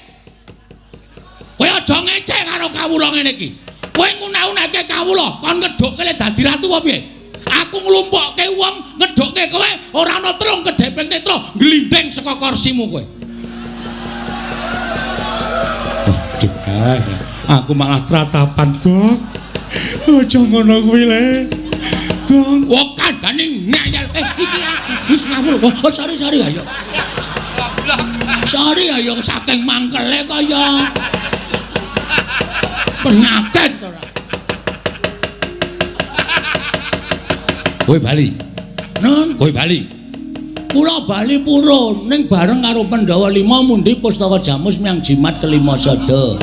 Kowe aja ngecek karo kawula ngene iki. Kowe nguna-unake kawula, kon ngedhukke le dadi ratu apa piye? Aku nglumpukke wong ngedhukke kowe ora ana trung kedheping netra glindhing saka kursimu kowe. Waduh, aku malah tratapan, Gong. Aja ngono kuwi le. Gong, wong kandhane ngeyel. Iki aku wis ngawur. Oh, sorry ayo. Sorry ayo saking mangkele kaya penyakit ora. Kowe bali. Nun, kowe bali. Kula bali purun ning bareng karo Pandhawa 5 mundi pustaka jamus miyang jimat kelima sada.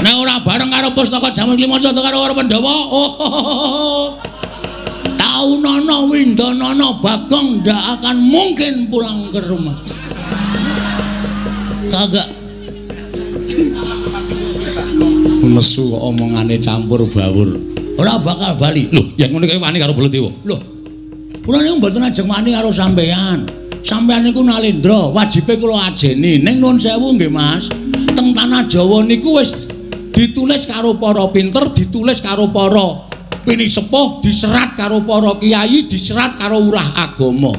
Nek ora bareng karo pustaka jamus kelima sada karo Pandhawa, oh. Taunana windanana Bagong ndak akan mungkin pulang ke rumah. Kagak. Nesu kok omongane campur bawur. Ora bakal bali. Lho, yen ngono kowe wani karo Baladewa. Lho. Kula niku mboten ajeng wani karo sampean. Sampean niku nalendra, wajibe kula ajeni. Ning nuwun sewu nggih, Mas. Teng tanah Jawa niku wis ditulis karo para pinter, ditulis karo para pinisepuh, diserat karo para kiai, diserat karo ulah agama.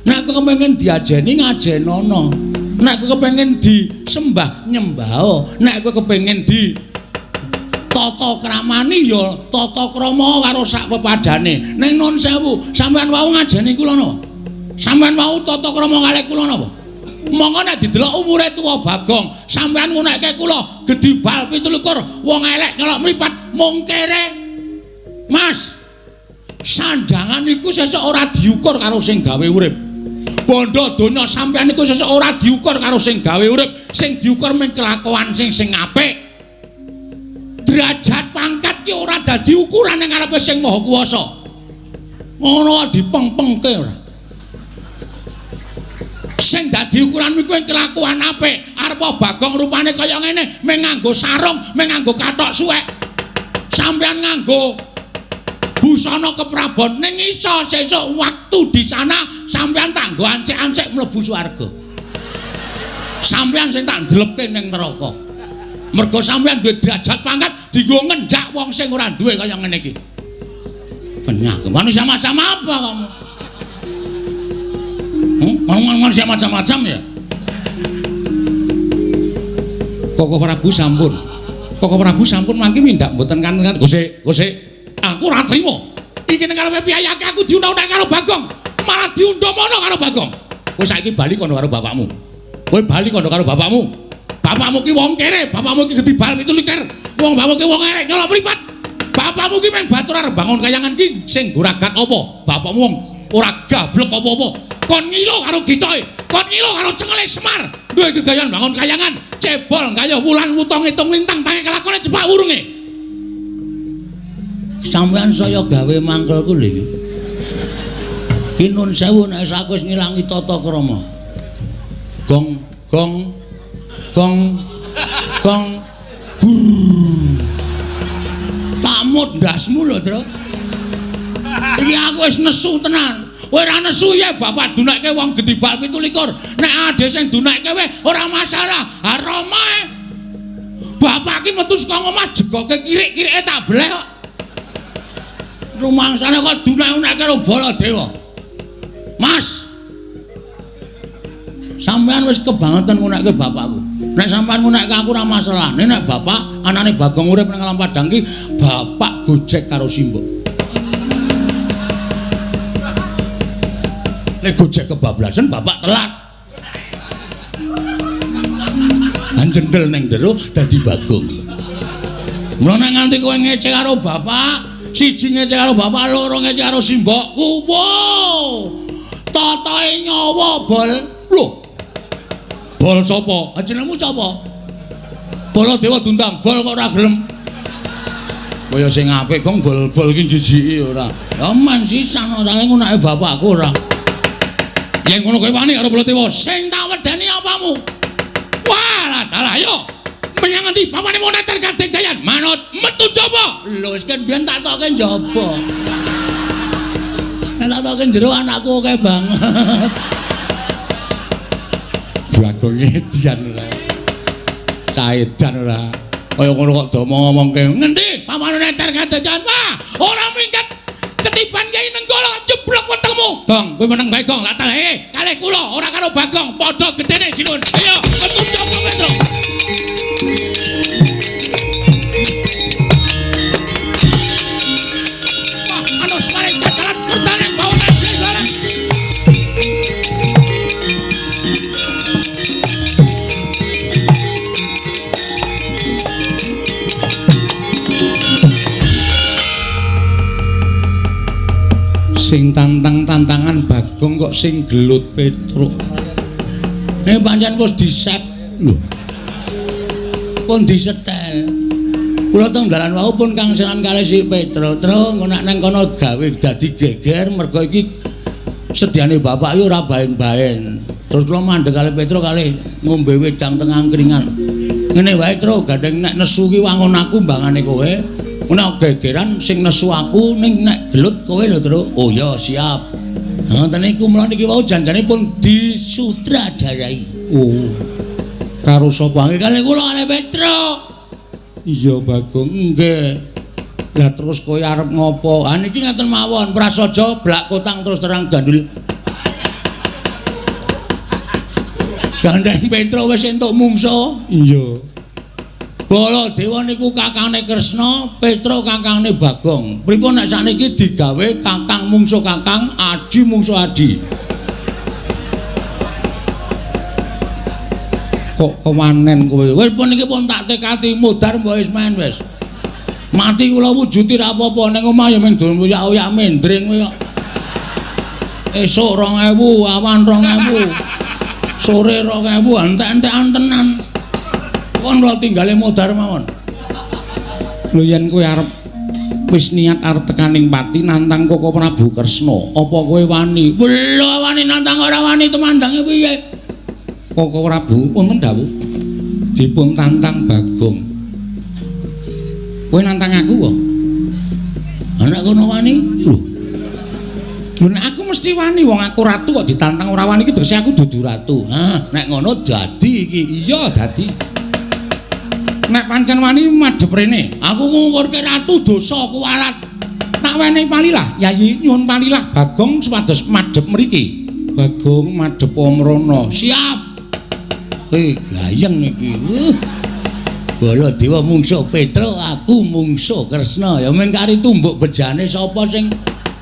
Nek kowe kepengin diajeni ngajenono. Nek kowe kepengin disembah nyembah. Nek kowe kepengin di tata kramani ya tata krama karo sak pepadane. Ning nun sewu, sampean wau ngajeni kula napa? Sampean wau tata krama kalih kula napa? Monggo nek didelok umure tuwa Bagong, sampean ngunekke kula gedhi bal 27, wong elek nyolok mripat mungkere. Mas, sandangan iku sesuk ora diukur karo sing gawe urip. Bondo donya sampean iku sesuk ora diukur karo sing gawe urip, sing diukur mung kelakuan sing apik. Derajat pangkat ki ora dadi ukuran ning ngarepe sing Maha Kuwasa. Ngono dipengpengke ora. Sing dadi ukuran kuwi kelakuan apik. Arep Bagong rupane kaya ngene, mung nganggo sarung, mung nganggo kathok suwek. Sampeyan nganggo busana keprabon ning iso sesuk waktu di sana sampeyan tak nggo ancek-ancek mlebu swarga. Sampeyan sing tak ndlepke ning neraka. Mergo sampeyan duwe derajat pangkat dienggo ngenjak wong sing ora duwe kaya ngene iki. Penyah, manusia macam apa kamu? Manusia macam-macam ya? Koko Prabu sampun. Koko Prabu sampun mangke mindak mboten kan Gosek, gosek. Aku ora trimo. Iki ning karepe piyayake aku diundang-undang karo Bagong, malah diundang mono karo Bagong. Kowe saiki bali kono karo bapakmu. Kowe bali kono karo bapakmu. Bapakmu ki wong kere, bapakmu ki gedibal 27. Wong bapakmu ki wong erek nyolok mripat. Bapakmu ki meng batur arep bangun kayangan ki sing goragat apa? Bapakmu wong ora gablek apa-apa. Kon ngilo karo gitoke, kon ngilo karo cengele Semar. Duwe gegayan bangun kayangan, cebol gayuh wulan wutong ngitung lintang tangi kelakone jepak wurunge. Sampeyan saya gawe mangkelku lho iki. Ki nun sewu nek aku wis ngilangi tata krama. Gong gong gong gong gur. Tak mut ndasmu lho, Tru. Iki aku wis nesu tenan. Kowe ora nesu ya bapak dunekke wong gedibal 27. Nek ade sing dunekke wae ora masalah. Ha Rama bapak ki metu saka omah jegoke kirik-kirike tak bleh kok. Rumangsane kok dunek-unekke karo Baladewa. Mas. Sampeyan wis kebangetan ngunekke bapakku. Nek sampeyan ngunekke aku ora masalah. Nek bapak anane Bagong urip nang alam padang ki bapak gojek karo simbok. Nek gojek kebablasan bapak telat. Anjendel neng jero dadi Bagong. Mula nek nganti kowe ngece karo bapak, siji ngece karo bapak, loro ngece karo simbokku. Wow. Totoe nyawa bol. Lho. Bol sapa? Jenengmu sapa? Baladewa diundang, bol kok ora gelem. Kaya sing apik gong bol-bol iki jijiki ora. Ya men sisan ora ngunake bapakku ora. Yen ngono kowe wani karo Baladewa, sing tak wedeni apamu? Wah, dalah ayo. Menyang ngendi papane moneter Kadeng Jayan? Manut metu jaba. Lho wis ken biyen tak tokke njaba. Nek tak tokke jero anakku akeh banget. Bagong edian ora. Caedan ora. Kaya ngono kok do ngomongke. Ngendi papane moneter Kadeng Jayan? Wah, ora minggat. Ketiban Kyai Nenggala jeblok wetengmu. Gong, kowe meneng bae Gong, tak telehe kalih kula ora karo Bagong, padha gedene sinuwun. Ayo, metu coba Petro. Wah, ana suara cacalan kertane bawa barang. Sing tantang-tantangan Bagong kok sing gelut Petruk. Nek pancen wis diset lho. Pun disetel. Kula teng dalan wau pun kangselan kalih si Petruk. Truk engko nek nang kono gawe dadi geger mergo iki sediane bapak iki ora baen-baen. Terus kula mandheg kalih Petruk kalih ngombe wedang teng angkringan. Ngene wae Truk, gandeng nek nesu ki wangun aku mbangane kowe. Nek gegeran sing nesu aku ning nek gelut kowe lho Truk. Oh ya siap. Ngoten niku mula niki wau janjane pun disutradarai. Oh. Karo sapa? Nggih kalih kula kalih Petruk. Iya Bagong. Nggih. Lah terus kowe arep ngopo? Ha niki ngaten mawon, prasaja blak kotang terus terang gandul. Gandeng Petruk wis entuk mungsa. Iya. Baladewa niku kakangne Kresna, Petruk kakangne Bagong. Pripun nek sakniki digawe kakang mungsuh kakang, adi mungsuh adi. Kok kewanen kowe? Wis pun iki pun tak tekati mudhar mbok wis main wis. Mati kula wujuti ra apa-apa ning omah ya mung oyak-oyak mendring kowe kok. Esuk 2000, awan 2000. Sore 2000, entek-entekan tenan. Kon kula tinggale modar mawon. Lho yen kowe arep wis niat arep tekaning pati nantang Koko Prabu Kresna, apa kowe wani? Lho wani nantang ora wani tumandange piye? Koko Prabu wonten dawuh dipun tantang Bagong. Kowe nantang aku apa? Nek kono wani? Lho. Lho nek aku mesti wani, wong aku ratu kok ditantang ora wani iki tegese aku dudu ratu. Hah, nek ngono dadi iki. Iya, dadi. Nek pancen wani madhep rene, aku ngungkurke ratu dosa kuwalat. Tak wenehi palilah, Yayi, nyuwun palilah Bagong supados madhep mriki. Bagong madhep mrono. Siap. Gayeng iki. Baladewa mungsuh Petruk, aku mungsuh Kresna. Ya mung kari tumbuk bejane sapa sing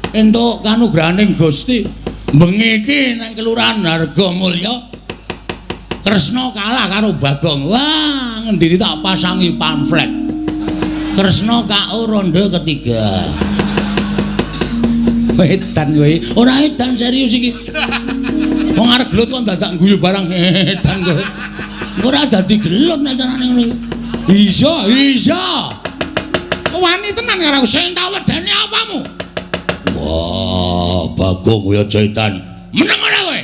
entuk kanugrahaning Gusti. Bengi iki nang Kelurahan Hargomulya Kresna kalah karo Bagong. Wah, ngendini tak pasangi pamflet. Kresna KO ronde ketiga. Edan kowe. Ora edan, serius iki. Wong arep gelut kok dadak guyu barang edan kowe. Ora dadi gelut nek carane ngono. Iya, iya. Wani tenan karo aku sing tak wedeni apamu? Wah, Bagong kowe aja edan. Meneng ora kowe?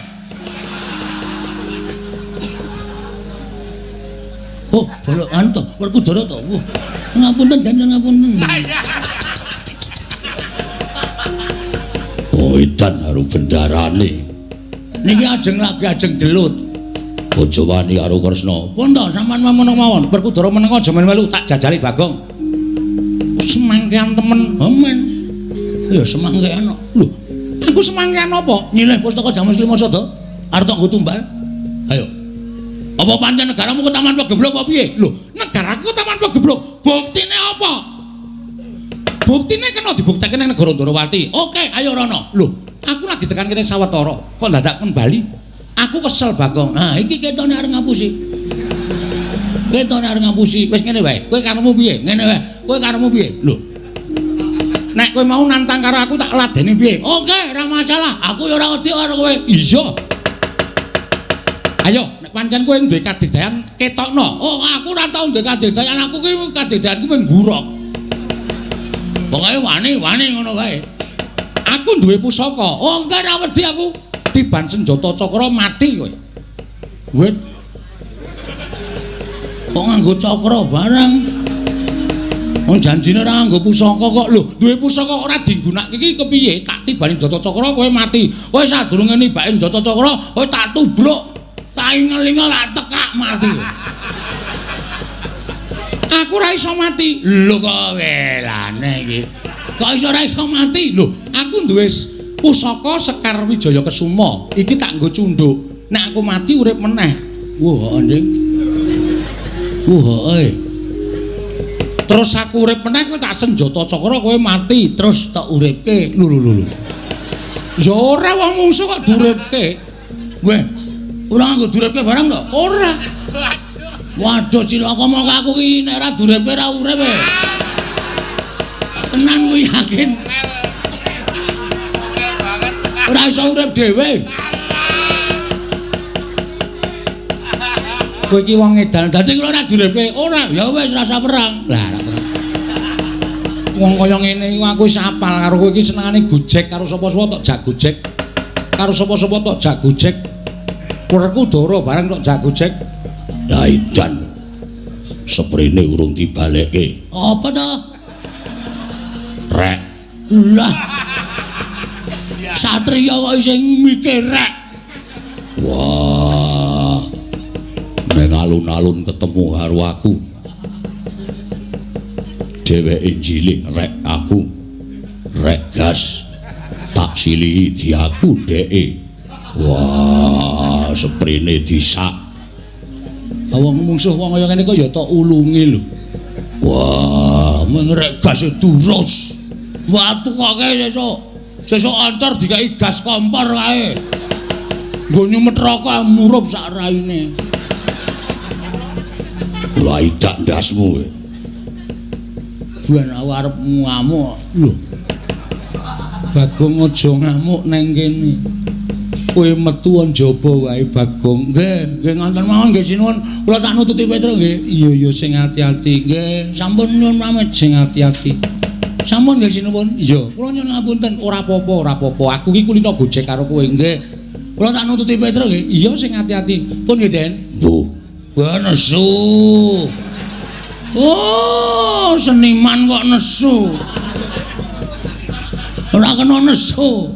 Oh, bolok anu to, Werkudara to. Wah, ngapunten jangan ngapunten. Oh, edan karo bendarane. Niki ajeng lagi ajeng gelut. Aja wani karo Kresna. Pun to, sampean meneng mawon. Werkudara meneng aja melu-melu, tak jajali Bagong. Semangkean temen. Amen. Ya semangkean kok. Lho, aku semangkean apa? Nyileh pustaka Jamus Lima Sada. Arep tok nggo tumbal. Ayo. Apa pancen negaramu ketaman pegeblok apa piye? Lho, negaraku ketaman pegeblok. Buktine apa? Buktine kena dibuktekke nang negara Ndorowati. Oke, ayo rono. Lho, aku lagi tekan kene sawetara, kok dadak kembali? Aku kesel Bagong. Nah, iki ketone arep ngapusi. Ketone arep ngapusi. Wis ngene wae. Kowe karepmu piye? Ngene wae. Kowe karepmu piye? Lho. Nek kowe mau nantang karo aku tak ladeni piye? Oke, ora masalah. Aku ya ora wedi karo kowe. Iya. Ayo, nek pancen kowe duwe kadigdayan ketokno. Oh, aku ora tau duwe kadigdayan. Aku ki kadigdayanku mung ngurok. Pokoke wani-wani ngono wae. Aku duwe pusaka. Oh, enggak ora wedi aku. Tiban senjata cakra mati kowe. Wit. Kok nganggo cakra barang? Wong janjine ora nganggo pusaka kok. Lho, duwe pusaka ora digunakake iki kepiye? Tak tibani senjata cakra kowe mati. Kowe sadurunge nibake senjata cakra, kowe tak tubruk. Tak ingel-ingel tak tekak mati. Aku ora iso mati. Lho kok welane iki. Kok iso ora iso mati? Lho, aku duwe pusaka Sekar Wijaya Kesuma. Iki tak nggo cunduk. Nek aku mati urip meneh. Wah, anjing. Wah, eh. Terus aku urip meneh kowe tak senjata cakra kowe mati, terus tak uripke. Lho lho lho. Ya ora wong mungsuh kok duripke. Weh, ora nganggo duripke barang to? Ora. Waduh cilaka mongko aku ki nek ora duripke ora urip e. Tenan ku yakin. Ora iso urip dhewe. Kowe iki wong edan. Dadi kula ora duripke, ora. Ya wis rasa perang. Lah ora terang. Wong kaya ngene iku aku wis apal karo kowe iki senengane gojek karo sapa-sapa tok jak gojek. Karo sapa-sapa tok jak gojek. Werkudara bareng tok jak gojek. Lah edan. Seprene urung dibalekke. Apa to? Rek. Lah. Satriya kok isih mikir rek. Wah. Ning alun-alun ketemu karo aku. Dheweke njilih rek aku. Rek gas. Tak silihi diaku dheke. Wah, seprene disak. Wong mungsuh wong kaya ngene kok ya tok ulungi lho. Wah, meng rek gas durus. Watu kok sesuk. Sesuk ancor dikai gas kompor kae. Nggo nyumet rokok murup sak raine. Lah idak ndasmu kowe. Ben aku arep ngamuk. Lho. Bagong aja ngamuk neng kene. Kowe metu njaba wae Bagong. Nggih, nggih ngonten mawon nggih sinuwun. Kula tak nututi Petruk nggih. Iya iya sing ati-ati. Nggih, sampun nyuwun pamit. Sing ati-ati. Sampun nggih sinuwun. Iya, kula nyuwun ngapunten. Ora apa-apa, ora apa-apa. Aku iki kulino gojek karo kowe. Nggih. Kula tak nututi Petruk nggih. Iya sing ati-ati. Pun nggih, Den. Lho, kowe nesu. Oh, seniman kok nesu. Ora kena nesu.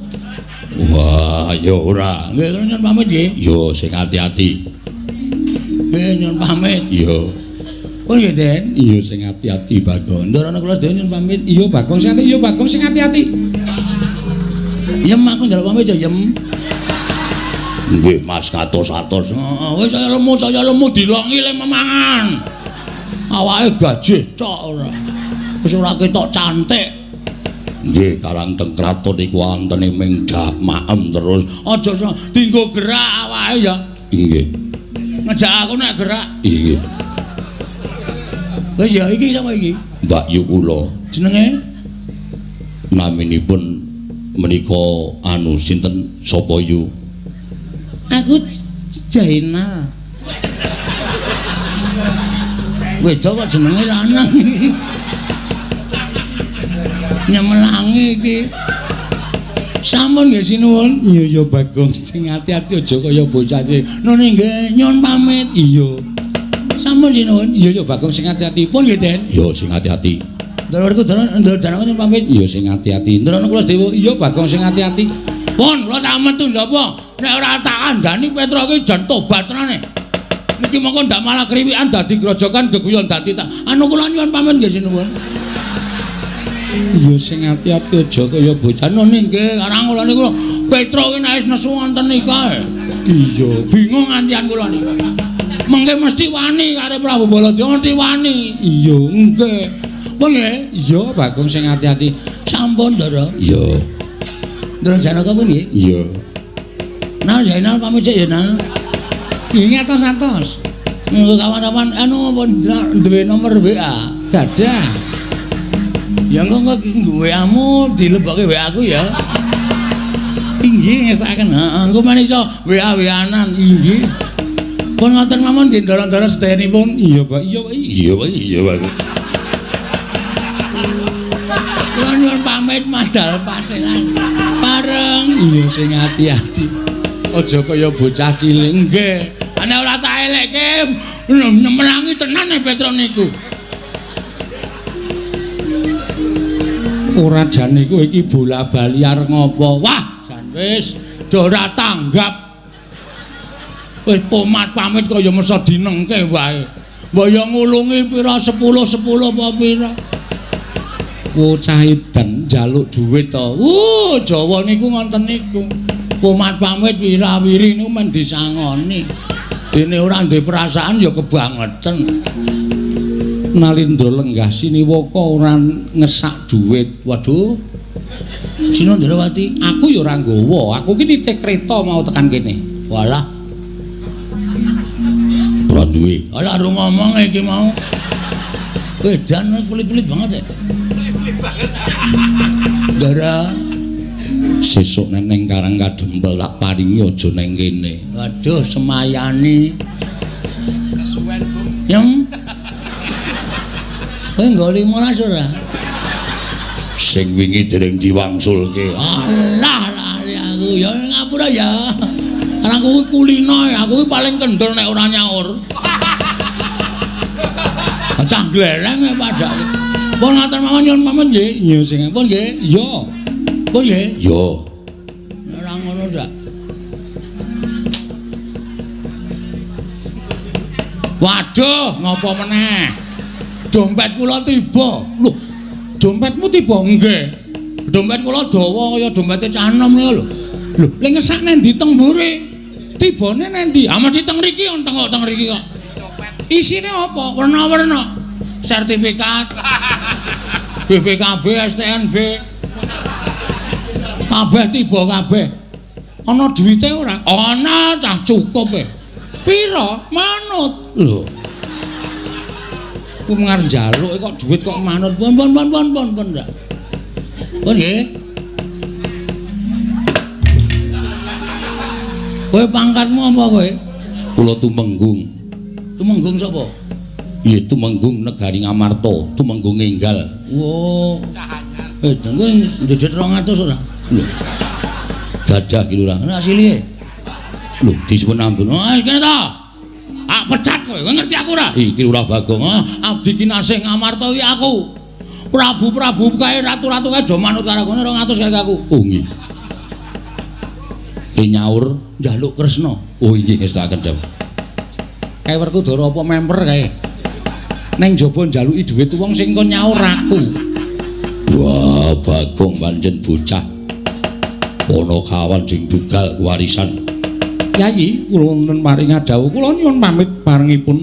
Wah, ya ora. Nggih, kula nyuwun pamit nggih. Ya sing ati-ati. Nggih, nyuwun pamit. Iya. Oh nggih, Den. Iya sing ati-ati, Bagong. Ndarana kula sedaya nyuwun pamit. Iya, Bagong sing ati, iya Bagong sing ati-ati. Yem aku njaluk pamit ya, Yem. Nggih, Mas ngatos-atos. Heeh, wis saya lemu dilongi le memangan. Awake gajih tok ora. Wis ora ketok cantik. Nggih, karang teng kraton iku wontene ming maem terus. Aja dinggo gerak awake ya. Nggih. Ngejak aku nek gerak. Nggih. Wis ya iki sapa iki? Mbak Yu kula. Jenenge? Naminipun menika anu sinten sapa yu? Aku Jainal. Wedok kok jenenge lanang iki. Nyemelangi iki. Sampun nggih sinuwun. Iya ya Bagong sing ati-ati aja kaya bocah iki. Nune nggih nyuwun pamit. Iya. Sampun sinuwun. Iya ya Bagong sing ati-ati. Pun nggih Den. Iya sing ati-ati. Ndorku ndoro danang nyuwun pamit. Iya sing ati-ati. Ndorono kula sedewa. Iya Bagong sing ati-ati. Pun kula tak metu napa? Nek ora tak kandhani Petruk iki jan tobat tenane. Niki mongko ndak malah kriwikan dadi grojokan geguyon dadi tak. Anu kula nyuwun pamit nggih sinuwun. Iya sing ati-ati aja kaya bocah. Nune nggih karang kula niku Petruk iki nek wis nesu wonten nika. Iya, bingung ngantian kula niku. Mengke mesti wani karo Prabu Baladewa mesti wani. Iya, nggih. Pun nggih. Iya, Bagong sing ati-ati. Sampun, Ndara. Iya. Ndara Janaka pun nggih? Iya. Nah, Zainal pamit sik ya, nah. Nggih atos-atos. Engko kawan-kawan anu pun duwe nomor WA. Gadah. Ya engko WA-mu dilebokke WA aku ya. Inggih ngestakaken. Heeh, engko men iso WA-WA-nan. Inggih. Pun ngoten mawon nggih ndara-ndara sedayanipun. Iya, Pak. Iya, Pak. Iya, Pak. Iya, Pak. Kula nyuwun pamit madal paselan. Pareng. Iya sing ati-ati. Aja kaya bocah cilik. Nggih. Ana ora tak elekke nyemelangi tenan e Petruk niku. Ora jane kowe iki bola-bali arep ngopo? Wah, jan wis do ora tanggap. Wis pomat pamit kaya mesa dinengke wae. Mbok ya ngulungi pira 10 10 apa pira. Bocah edan njaluk dhuwit to. Jawa niku ngoten niku. Pomat pamit wirawiri niku men disangoni. Dene ora duwe perasaan ya kebangeten. Nalindra lenggah siniwaka ora ngesak dhuwit. Waduh. Sinundrawati, aku ya ora nggawa. Aku ki nitih kereta mau tekan kene. Walah. Ora duwe. Alah ro ngomong iki mau. Wedan pelit-pelit banget ya. Pelit-pelit banget. Ndara sesuk nek ning Karang Kadempel tak paringi aja ning kene. Waduh, semayani. Kesuwen, Bu. Yang kowe nggo 15 ora? Sing wingi dereng diwangsulke. Alah lali aku ya ngapura ya. Karang kuwi kulino, aku ki paling kendel nek ora nyaur. Cah glereng e padake. Pun ngaten mawon nyuwun pamit nggih. Iya sing pun nggih. Iya. Pun nggih. Iya. Ora ngono ndak. Waduh, ngopo meneh? Dompet kula tiba. Lho, dompetmu tiba? Nggih. Dompet kula dawa kaya dompete cah enom niku lho. Lho, lha ngesak nang ndi teng mburi? Tibane nang ndi? Ah mesti teng mriki, teng kok teng mriki kok. Isine apa? Werna-werna. Sertifikat. BPKB, STNB. Kabeh tiba kabeh. Ana duwite ora? Ana, cah cukup e. Pira? Manut. Lho. Ku ngarep njaluk kok duit kok manut. Pun pun pun pun pun pun ndak. Pun nggih. Kowe pangkatmu apa kowe? Kula Tumenggung. Tumenggung sapa? Ya Tumenggung Negari Ngamarta, Tumenggung Enggal. Oh. Kowe ndedhet 200 ora? Lho. Gadah ki lurah. Nek asline. Lho, disuwun ampun. Ah, kene ta. Ah, pecat kowe. Kowe ngerti aku ora? Iki Lurah Bagong. Ah, abdi kinasih Ngamarta iki aku. Prabu-prabu kae ratu-ratu kae do manut karo aku 200 kae aku. Oh nggih. Nyaur njaluk Kresna. Oh inggih ngestakaken dawuh. Kae Werkudara apa memper kae? Neng jaba njaluki dhuwit wong sing kon nyaur aku. Wah, Bagong pancen bocah Panakawan sing dugal warisan. Yayi, kula wonten paring dawuh, kula nyuwun pamit parengipun.